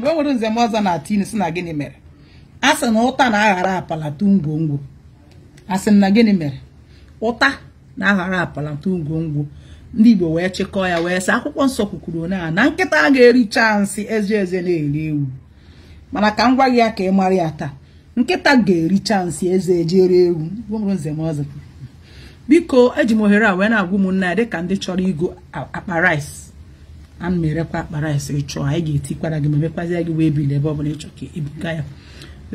Igbo nwere nzem ọzọ na-atụ inu si na gịnị mere? A sị na ụta na-aghara apalatu ngwongwo. A sị na gịnị mere? Ụta na-aghara apalatu ngwongwo. Ndị Igbo wee chịkọọ ya wee sị akwụkwọ nsọ kwukwuru na nkịta ga-ericha nsị eze eze na-eri ewu. Mana ka m gwa gị ya ka ị mara ya taa, nkịta ga-ericha nsị eze ejere ewu. Igbo nwere nzem ọzọ. Biko eji m ohere a wee na-agwa ụmụnne ya dịka ndị chọrọ igo akpa rice. Ana m erekwa akpa rice ịchọ, anyị ga-etikwara gị ma mekwazie gị wee bili ebe ọ bụla ịchọ ka ebuga ya.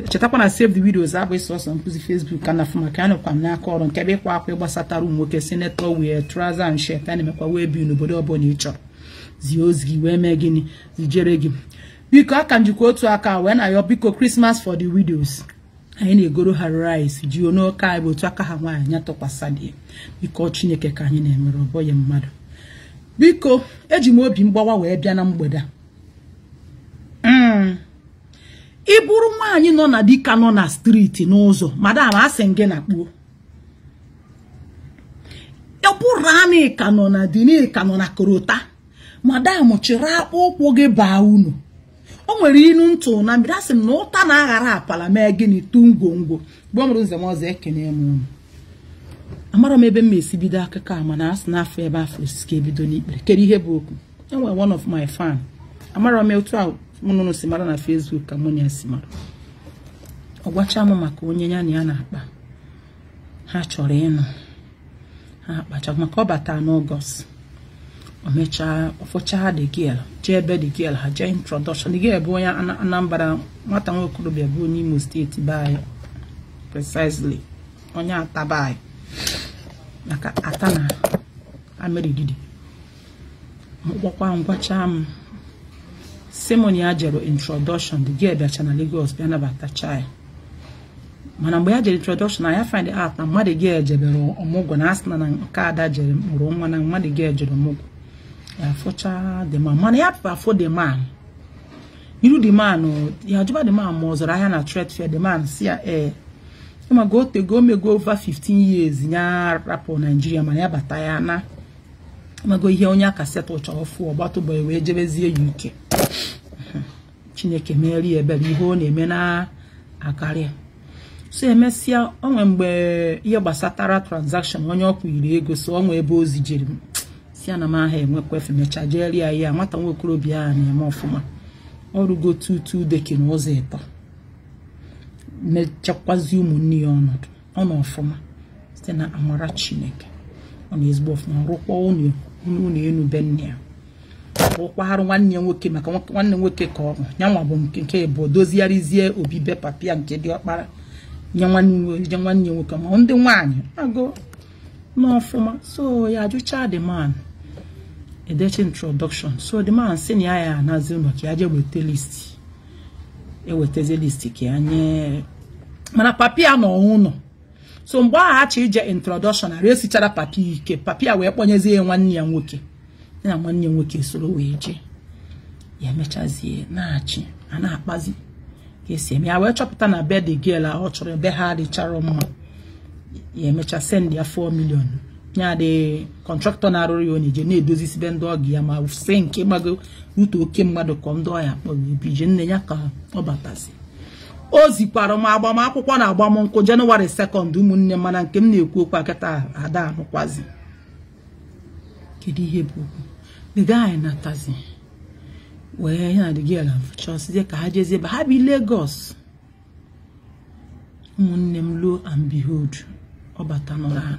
Chetakwa na Save the Widows abụghị sọsọ nkụzi Facebook ka na-afụ maka anọkwa m n'aka ọrụ nke bụ ịkwa akwa gbasatara ụmụ nwoke senator wear trouser and shirt a na-emekwa wee bi n'obodo ọbụla ị chọrọ. Zie ozi gị wee mee gịnị zijere gị. Biko aka njikwa otu aka wee na-ayọ biko Christmas for the widows. Anyị na-egoro ha rice ji n'oke anyị bụ otu aka ha nwaanyị ya tụkwasị dị. Biko Chineke ka anyị na-emere ọ bụghị mmadụ. Biko eji m obi mgbawa wee bịa na mgbede a. Ị bụrụ nwaanyị nọ na dịka nọ na streeti n'ụzọ, madam asị gị na kpuo. Ọ bụrụ na ka nọ na di ka nọ na korota, madam chịrị akpụ ụkwụ gị baa unu. O nwere inu ntụ na mmiri asị m na ụta na-aghara apala mee gịnị tu ngwongwo. Gbuo mụrụ nzem ọzọ ekene m unu. Amara m ebe m esi bido akụkọ a mana asị n'afọ ebe afọ osisi ka ebido n'ikpere. Kedu ihe bụ okwu? Enwere one of my fan. Amara m otu a mụ si mara na Facebook ka mụ na ya si mara. Ọ gwacha m maka onye ya na ya na-akpa. Ha chọrọ ịnụ. Ha akpacha maka ọ bata n'Ọgọst. O mechaa ọfọchaa the girl, jee ebe the girl ha jee introduction. The girl bụ onye Anambra, nwata nwokorobịa bụ onye Imo steeti be anyị, precisely onye Ataba anyị, maka ata na Amerigidi. Mkpọkwa ngwacha m Simon ya jere introduction, the girl bịacha na Lagos bịa nabatacha ya. Mana mgbe ya jere introduction na ya find out na mmadụ girl jebere ọmụgwọ na asị na nke ada jere mkpụrụ nwa na mmadụ girl jere ọmụgwọ. Ya fọcha the man, mana ya afọ the man. Iru the man, ya jụba the man ma ọ zụrụ ahịa na trade fair. The man si ya ee ma go tego mego over 15 years nya rapụ Nigeria mana ya bata ya na mago ihe onye aka settle chọrọ fụ ọgbatụbọ wee jebezie UK. Chineke merie ebere ihe ọ na-eme na akarịa. So emesịa onwe mgbe ihe gbasatara transaction onye ọkwụ iri ego so onwe ebe ozi jere m si ana m aha enwekwa efe mecha jeria ya nwata nwokorobịa a na-eme ọfụma. Ọrụgo 22 deki na ụzọ ịtọ mechakwazi ụmụnne ya ọnọdụ ọ nọ ọfụma site na amara Chineke. Ọ na ezigbo ọfụma rụkwa ụlọ enu be nne ya, rụkwagharụ nwanne ya nwoke maka nwanne nwoke ka ọ nyanwa bụ nke bụ dozigharịzie obibe papịa nke dị ọkpara nye nwanne nwoke ma ndị nwaanyị agụ n'ọfụma. So ya ajụcha the man edeche introduction. So the man sị na ya anazi ụlọ ka ya jee weta list, ewetezi list ka ya nye mana papịa nọ ụlọ. So mgbe ahụ achọ ije introduction ara esichara papịa ike, papịa wee kpọnyezie ya nwanne ya nwoke, ya na nwanne ya nwoke soro wee jee. Ya emechazie na-achị a na-akpazi ka esi eme ya wee chọpụta na be the girl a ọ chọrọ ebe ha dịchara mma. Ya emecha send ya 4 million ya dị kọntraktọ na-arụrụ ya onye je na-edozi be ndị ọgụ ya ma se nke gbago rute oke mmadụ ka ndị ọya kpọrọ ebije nne ya ka ọ batazi. O zikwara m agbamakwụkwọ na agbamnkwụ Jenụwarị 2nd ụmụnne mana nke m na-ekwu okwu akịta ada anụkwazi. Kedu ihe bụ okwu? The guy natazi wee ya na the girl chọsizie ka ha jezie ebe ha bi Lagos. Ụmụnne m, lo and behold, ọ bata nọrọ ana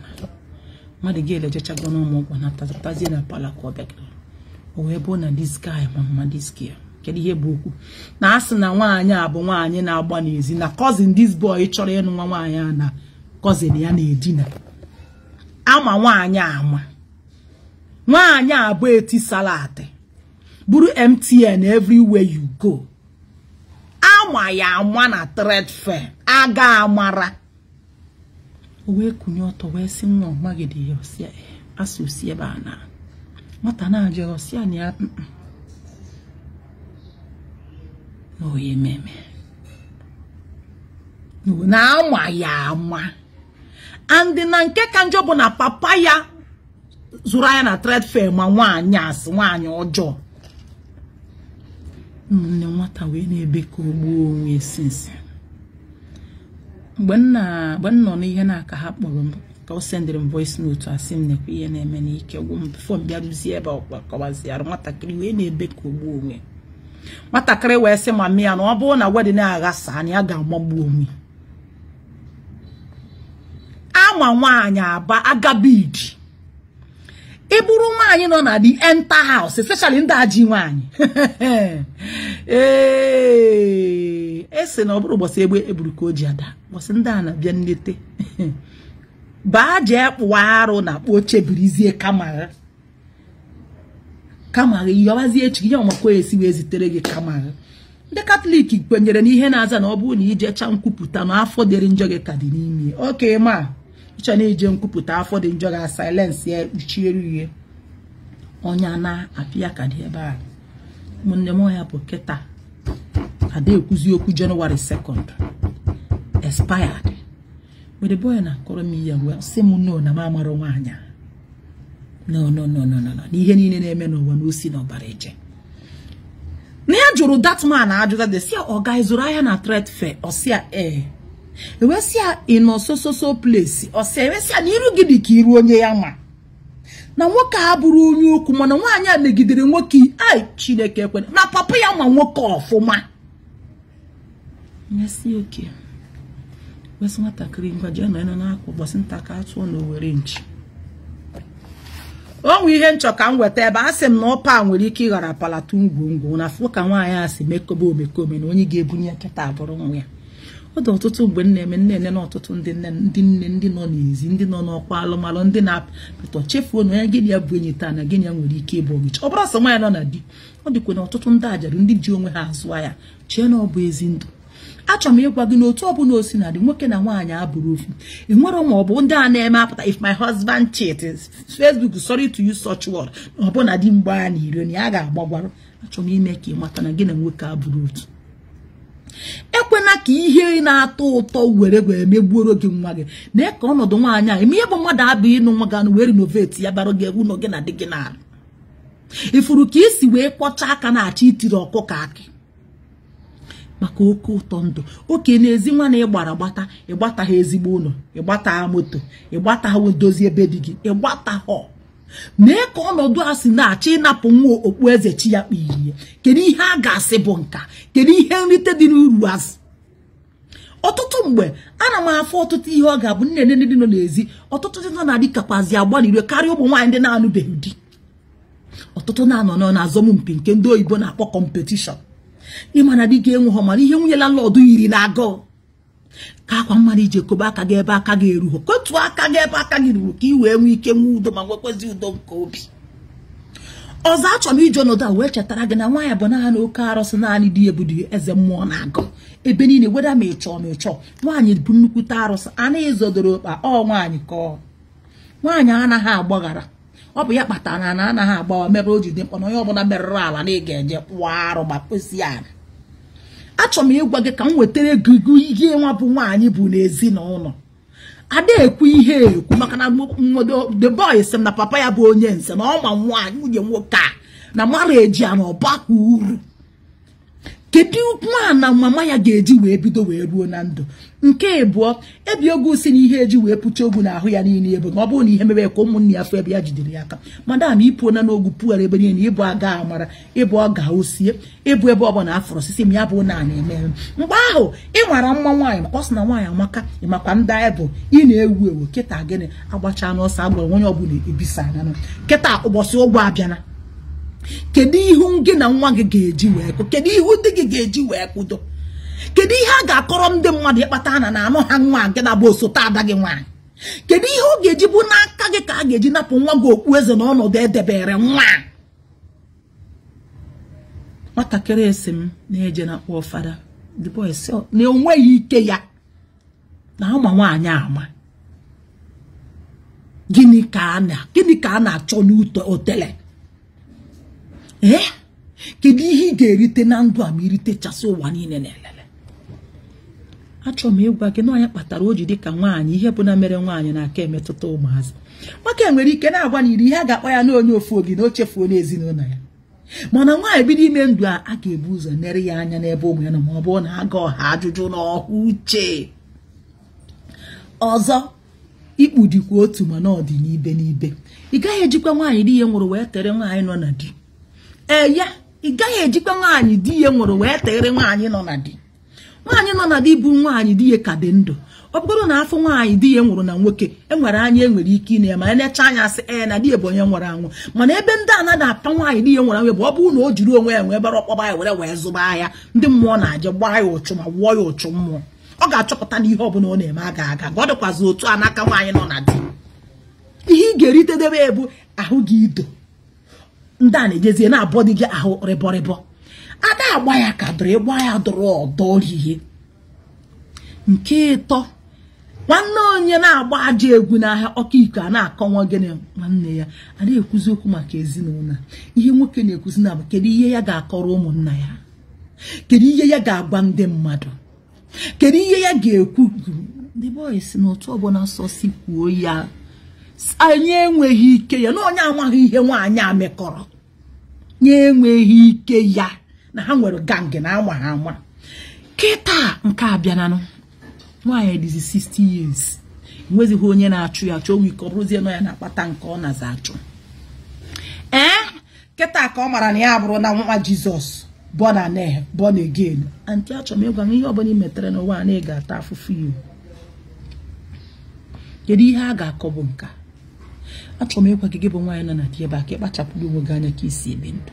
mmadụ girl ejechago n'ụmụgwọ natazie na pala ka ọ bịagara. O wee bụ na this guy ma mma this girl. Kedu ihe bụ okwu? Na asị na nwaanyị a bụ nwaanyị na-agba n'ezi na cousin this boy chọrọ ịnụ nwa nwaanyị a na cousin ya na-edina. Ama nwaanyị ama nwaanyị a bụ eti salad bụrụ MTN everywhere you go. Ama ya ama na trade fair aga amara. O wee kunye ọtọ wee sị nwa ọmagide ya ọsịa asị osi ebe a na nwata na-ajụ ọsịa na ya n'oye meme na ama ya ama. And na nke ka njọ bụ na papa ya zụrụ anya na trade fair ma nwaanyị asị nwaanyị ọjọọ. Ụmụnne nwata wee na-ebe ka o gbuo onwe sinsi. Mgbe m nọ n'ihe na-aka ha kpọrọ m ka o sendịrị m voice note asị m nekwa ihe na-eme n'ike gwụ m bifo m bịaruzie ebe ọ kọwaziara nwatakịrị wee na-ebe ka o gbuo onwe. Nwatakịrị wee sị mami ya na ọ bụrụ na wedị na-aghasa na ya ga-agbagbu onwe. Ama nwaanyị aba agabidi. Ị bụrụ nwaanyị nọ na the enter house, especially ndị aji nwaanyị. Ee, ese na ọ bụrụ ụbọchị egbe eburu ka o ji ada, ụbọchị ndị a na-abịa nlete. Baa jee kpụwa arụ na kpụ oche birizie kamara. Kamara yọwazie echi gị ọmakwa esi wee zitere gị kamara. Ndị Katọlik kwenyere n'ihe na-aza na ọ bụrụ na ijecha nkwupụta na afọ dịrị njọ gị ka dị n'ime. Oke ma ịchọ na-eje nkwupụta afọ dị njọ ga silence ya kpuchiere ihe. Ọnya na-apịa ka dị ebe a. Ụmụnne m ya bụ kịta ada ekwuzi okwu January 2nd expired. But the boy na-akọrọ m ihe wee sị m no na m amara nwaanyị. No no no no no no. N'ihe niile na-eme n'ụwa na osi n'ọbara eje. Na ya jụrụ that man ajụta de si ọ ga zụrụ ahịa na trade fair ọsịa ee. Ewesịa ị nọ so so so place ọsịa ewesịa na iru gị dị ka iru onye ya ma. Na nwoke a bụrụ onye okwu mana nwaanyị a megidere nwoke ai Chineke ekwere na papa ya ma nwoke ọfụma. Nyesi oke. Wesị nwatakịrị ngwa jee nọ n'akwa ụbọchị nta ka atụọ na owere nchi. O nwe ihe nchọ ka m weta ebe a sị m na ọpa nwere ike ịghara palatu ngwongwo na afọ ka nwaanyị a si mekobe omekome na onye ga-ebunye nkịta abụrụ nwa ya. Ọ dị ọtụtụ mgbe m na-eme nne na ọtụtụ ndị nne ndị nọ n'ezi ndị nọ n'ọkwa alụmalụ ndị na-apụta chefuo na onye gịnị ya bụ enyi taa na gịnị ya nwere ike ịbụ ọgịcha. Ọ bụrụ sọ nwaanyị nọ na di, ọ dịkwa na ọtụtụ ndị ajarụ ndị ji onwe ha azụ ya chee na ọ bụ ezi ndụ. Achọrọ m ịgwa gị na otu ọbụla o si na dị nwoke na nwaanyị abụrụ ofu. Ị nwere ma ọ bụ ndị a na-eme apụta if my husband cheats Facebook sorry to use such word na ọ bụ na di mgbe a na iro na ya ga-agbagwarụ. Achọrọ m ime ka ị mata na gị na nwoke abụrụ otu. Ekwena ka ihe na-atọ ụtọ were wee megbuoro gị nwa gị na ka ọnọdụ nwaanyị a eme ihe bụ mmadụ abụghị ịnụ nwa gị anụ wee renovate ya bara gị ụlọ gị na di gị na-alụ. Ifuru ka isi wee kpọcha aka na-achọ itiri ọkụkọ akị maka oke ụtọ ndụ. Oke n'ezi nwa na ịgbara gbata ịgbataghị ezigbo ụlọ, ịgbataghị moto, ịgbataghị dozie ebe di gị, ịgbataghọ. Mee ka ọnọdụ a si na-achọ ịnapụ nwa okpueze chi ya kpiri ya. Kedu ihe a ga-asị bụ nka? Kedu ihe nrite dị n'uru azụ? Ọtụtụ mgbe ana m afọ ọtụtụ ihe ọ ga-abụ nne nne ndị nọ n'ezi, ọtụtụ ndị nọ na-adị kakwazi agbanire karịa ụmụ nwaanyị ndị na-anụbeghị di. Ọtụtụ na-anọ nọ na-azọmpi nke ndị oyibo na-akpọ competition. Ịma na di gị enweghọ mara ihe nwunye landlord yiri na agụụ. Ka akwa mmadụ iji ekobe aka gị ebe aka gị erughị, kotuo aka gị ebe aka gị ruru ka ị wee nwee ike nwee udo ma nwekwezi udo nke obi. Ọzọ achọrọ m iji ọnọdụ a wee chetara gị na nwaanyị bụ naanị oke arụsị naanị di ya bụ di eze mmụọ na-agụ ebe niile weda ma ịchọọ ma ịchọọ. Nwaanyị bụ nnukwute arụsị anaghị ezodoro ụkpa ọ nwaanyị ka ọ nwaanyị anaghị agbaghara. Ọ bụ ya kpatara na anaghị agbawa mere o ji dị mkpa na onye ọbụla merụrụ ala na ị ga-eje kwụọ arụ ma kwesị ala. Achọrọ m ịgwa gị ka m wetara gị ihe nwa bụ nwaanyị bụ n'ezinụlọ. Ada ekwu ihe ekwu maka na the boy sị m na papa ya bụ onye nze na ọ ma nwaanyị nwunye nwoke a na mara eji ya na ọbakwa uru. Kedu nwa na mama ya ga-eji wee bido wee ruo na ndụ? Nke abụọ, ebi ogu si na ihe eji wee pụcha ogwu n'ahụ ya niile ebe na ọ bụrụ na ihe mere ka ụmụnne ya fụ ebe ya jidere ya aka. Madam ịpụona n'ogwu pụghara ebe niile, ịbụ aga amara, ịbụ ọ ga osie, ịbụ ebe ọ bụla afọrọ osisi m ya bụ na na-eme. Mgbe ahụ ị nwara mma nwaanyị maka ọ sị na nwaanyị amaka, ịmakwa ndị anyị bụ ị na-ewu ewu kịta gịnị agbacha n'ọsọ agbara onye ọbụla ebisa ananụ kịta ụbọchị ụgwọ abịana. Kedu ihu gị na nwa gị ga-eji wee kụ? Kedu ihu ndị gị ga-eji wee kwudo? Kedu ihe a ga-akọrọ ndị mmadụ ịkpata na na anụ ha nwa gị na bụ osote ada gị nwaanyị? Kedu ihe ọ ga-eji bụ n'aka gị ka a ga-eji napụ nwa gị okpu eze na ọnọdụ edebere nwa? Nwatakịrị esi m na-eje na kpọọ fada, the boy sị na enweghị ike ya na ama nwaanyị ama. Gịnị ka a na-achọ n'ụtọ otele? Kedu ihe ị ga-erite na ndụ a ma iritechasị ụwa niile na-elele? Achọrọ m ịgwa gị na onye kpatara o ji dị ka nwaanyị ihe bụ na mere nwaanyị na-aka emetụta ụmụazị. Nwoke nwere ike na-agwa na iri ihe a ga-akpọ ya na onye ofu obi na o chefuo n'ezinụlọ ya. Mana nwaanyị bido ime ndụ a a ga-ebu ụzọ nere ya anya n'ebe ụmụ ya nọ ma ọ bụrụ na aga ọha ajụjụ n'ọha uche. Ọzọ ikpu dịkwa otu mana ọ dị n'ibe n'ibe. Ị gaghị ejikwa nwaanyị di ya nwụrụ wee tere nwaanyị nọ na di. Ee ya, ị gaghị ejikwa nwaanyị di ya nwụrụ wee tere nwaanyị nọ na di. Nwaanyị nọ na di bụ nwaanyị di ya ka dị ndụ. Ọ bụrụ na afọ nwaanyị di ya nwụrụ na nwoke enwere anya enwere ike ine ya ma enecha anya sị ee na di ya bụ onye nwụrụ anwụ. Mana ebe ndị a na-apa nwaanyị di ya nwụrụ anwụ bụ ọ bụrụ na o jiri onwe ya nwee bara ọkpọba ya were wee zụba ahịa, ndị mmụọ na-aje gbaa ya ụchụ ma wụọ ya ụchụ mmụọ. Ọ ga-achọpụta na ihe ọbụla ọ na-eme aga aga ka ọ dịkwazị otu a n'aka nwaanyị nọ na di. Ihe ị ga-eritedebe bụ ahụ gị ido. Ndị a na-ejezie na-abọdị gị ahụ rịbọrịbọ. Ada agba ya ka dụrụ ịgba ya dụrụ ọdọ ihe. Nke ịtọ, nwanne onye na-agba ajọ egwu n'ahịa ọka iko a na-akọnwa gịnị nwanne ya a na-ekwuzi okwu maka ezinụlọ. Ihe nwoke na-ekwuzi na bụ kedu ihe ya ga-akọrọ ụmụnna ya, kedu ihe ya ga-agwa ndị mmadụ, kedu ihe ya ga-ekwu. Ndị boys n'otu ọbụla sọsi kwuo ya, anyị enweghị ike ya na onye amaghị ihe nwaanyị a mekọrọ ya enweghị ike ya na ha nwere gang na anwa ha anwa. Kịta nke abịananụ nwaanyị dịzi 60 years enwezighị onye na-achụ ya achụ, onwe ike ọ bụrụzie nọ ya na-akpata nke ọ naza achụ. Ee, kịta ka ọ mara na ya bụrụ na nwa Jizọs born and born again. Antị achọrọ m ịgwa m ihe ọbụla ị metere n'ụwa a na ị ga-ata afụfụ iwu. Kedu ihe a ga-akọ bụ nka? Achọrọ m ịgwa gị gị bụ nwaanyị nọ na di ebe a ka ịkpachapụrụ onwe gị anya ka isi ebi ndụ.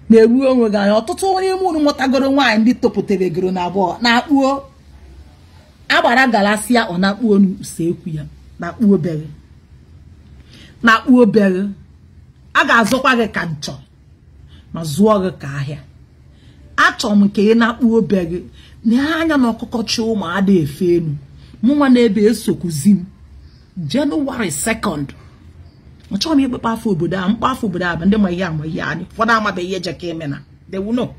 Na-egbu onwe gị anya. Ọtụtụ onye ime unu nwetagoro nwaanyị ndị topụtara egoro na abụọ na-akpụo agbara galasịa ọ na-akpụo n'usekwu ya na-akpụ obere na-akpụ obere. A ga-azụkwa gị ka nchọ ma zụọ gị ka ahịa. Achọrọ m ka ị na-akpụ obere na anya na ọkụkọ chi ụmụ ada efe elu. Mụnwa na-ebe esokwuzi m January 2nd. Achọrọ m ịkpekpe afọ obodo a mkpa afọ obodo a bụ ndị ma ihe ama ihe anyị ụfọdụ amabeghị ihe jeka eme na they will know.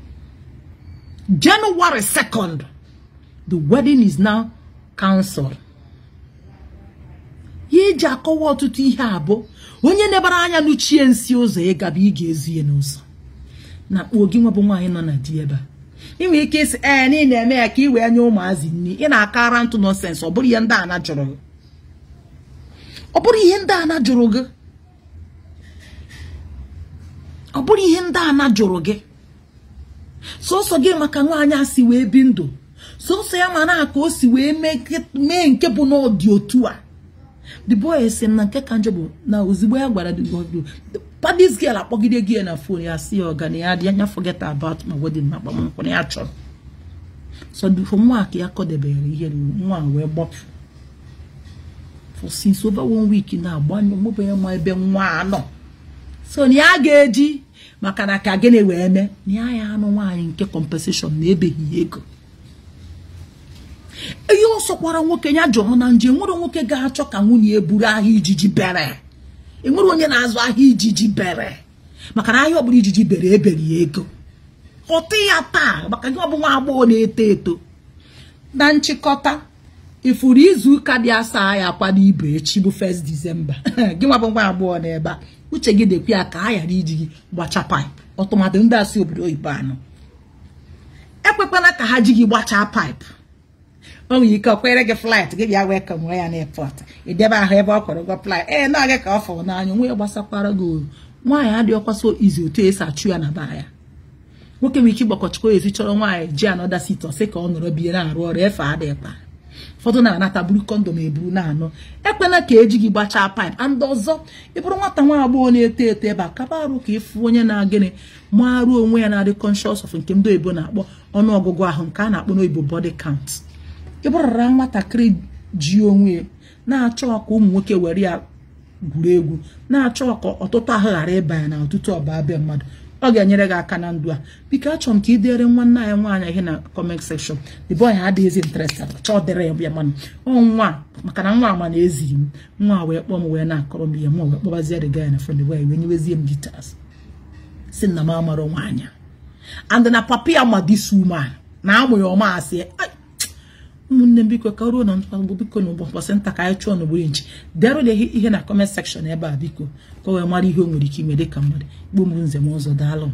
January 2nd, the wedding is now cancelled. Ya eji akọwa ọtụtụ ihe abụ onye nebara anya n'uchie nsi ụzọ ịgaba ị ga-ezu ya n'ụzọ. Na kpuo gị nwa bụ nwaanyị nọ na di ebe a. Ị nwere ike ịsị ee na ị na-eme ya ka ị wee nye ụmụazị nri, ị na-akara ntụ nọsensị. Ọ bụrụ ihe ndị a na jụrụ gị, ọ bụrụ ihe ndị a na jụrụ gị, ọ bụrụ ihe ndị a na jụrụ gị. Sọsọ gị maka nwaanyị a si wee bi ndụ, sọsọ ya ma na ka o si wee mee nke bụ na ọ dị otu a. The boy sị na nke ka njọ bụ na ozugbo ya gwara this girl akpọgide gị na phone ya si ya ọga na ya dị anya forget about my wedding ma agbamnkwụ na ya chọrọ. So for nwa ka ya kọdebere ihe nwa wee gbapụ for since over 1 week na-agbanyụ mụbe ma ebe nwa anọ. So na ya ga-eji maka na ka gịnị wee mee na ya ya anụ nwaanyị nke compensation na ebeghị ego. Ihe ọ sọkwara nwoke ya jụrụ na nje nwere nwoke ga-achọ ka nwunye ya buru ahịa ijiji bere. Enwere onye na-azụ ahịa ijiji bere maka na ahịa ọ bụla ijiji bere ebere ya ego. Ghọta ya taa maka gị ọ bụ nwa agbọghọ na-eto eto. Na nchịkọta, ifuru izu ụka dị asaa ya akwado ibe echi bụ 1st December. Gị nwa bụ nwa agbọghọ n'ebe a, uche gị dekwu ya ka a ghara iji gị gbacha pipe. Ọtụmadụ ndị asị obodo oyibo anọ ekwekwana ka ha ji gị gbachaa pipe. O nwere ike ọ kwere gị flight gị bịa wee ka nwee ya n'airport idebe ahụ ebe ọ kwere ụgwọ flight. Ee na gị ka ọ fọrọ n'anya onwe ya gbasakwara gị oru. Nwaanyị adịghị ọkwaso izi otu esi achụ ya na ba ya. Nwoke nwere ike ịgbakọchukwu ezi chọrọ nwaanyị ji anọda sit ọsị ka ọ nọrọ bie na-arụ ọrụ efe adịghịkwa. Ụfọdụ na-anata buru kọndọm eburu na-anọ. Ekwela ka eji gị gbachaa pipe. And ọzọ ị bụrụ nwata nwa agbọghọ na-eto eto ebe a kaba arụ ka ịfụ onye na-agịnị marụ onwe ya na-adị conscious of nke ndị oyibo na-akpọ ọnụọgụgụ ahụ nke a na-akpọ n'oyibo body count. Ị bụrụra nwatakịrị ji onwe ya na-achọ ka ụmụ nwoke were ya gwuru egwu, na-achọ ka ọtụtụ ahụ ghara ịba ya na ọtụtụ ọba abịa mmadụ, ọ ga-enyere gị aka na ndụ a. Biko achọrọ m ka ị dere nwanne anyị nwaanyị ihe na comment section. The boy adịghịzi interested, chọọ dịrị ya bịa mana ọ nwa maka na nwa ama na-ezighị m nwa wee kpọọ m wee na-akọrọ m ihe m wee kpọbazie the guy na friend wee wee nyewezie m details si na m amarọ nwaanyị and na papa ya ma this woman na amụ ya ọma asị. Ụmụnne m, biko, ka ruo na ntụkwasị, biko, na ụbọchị nta ka anyị chụọ n'ogburu nchi. Dere ihe na comment section ebe a, biko, ka o wee mara ihe o nwere ike ime dịka mmadụ. Igbo m, nze m ọzọ, daalụ.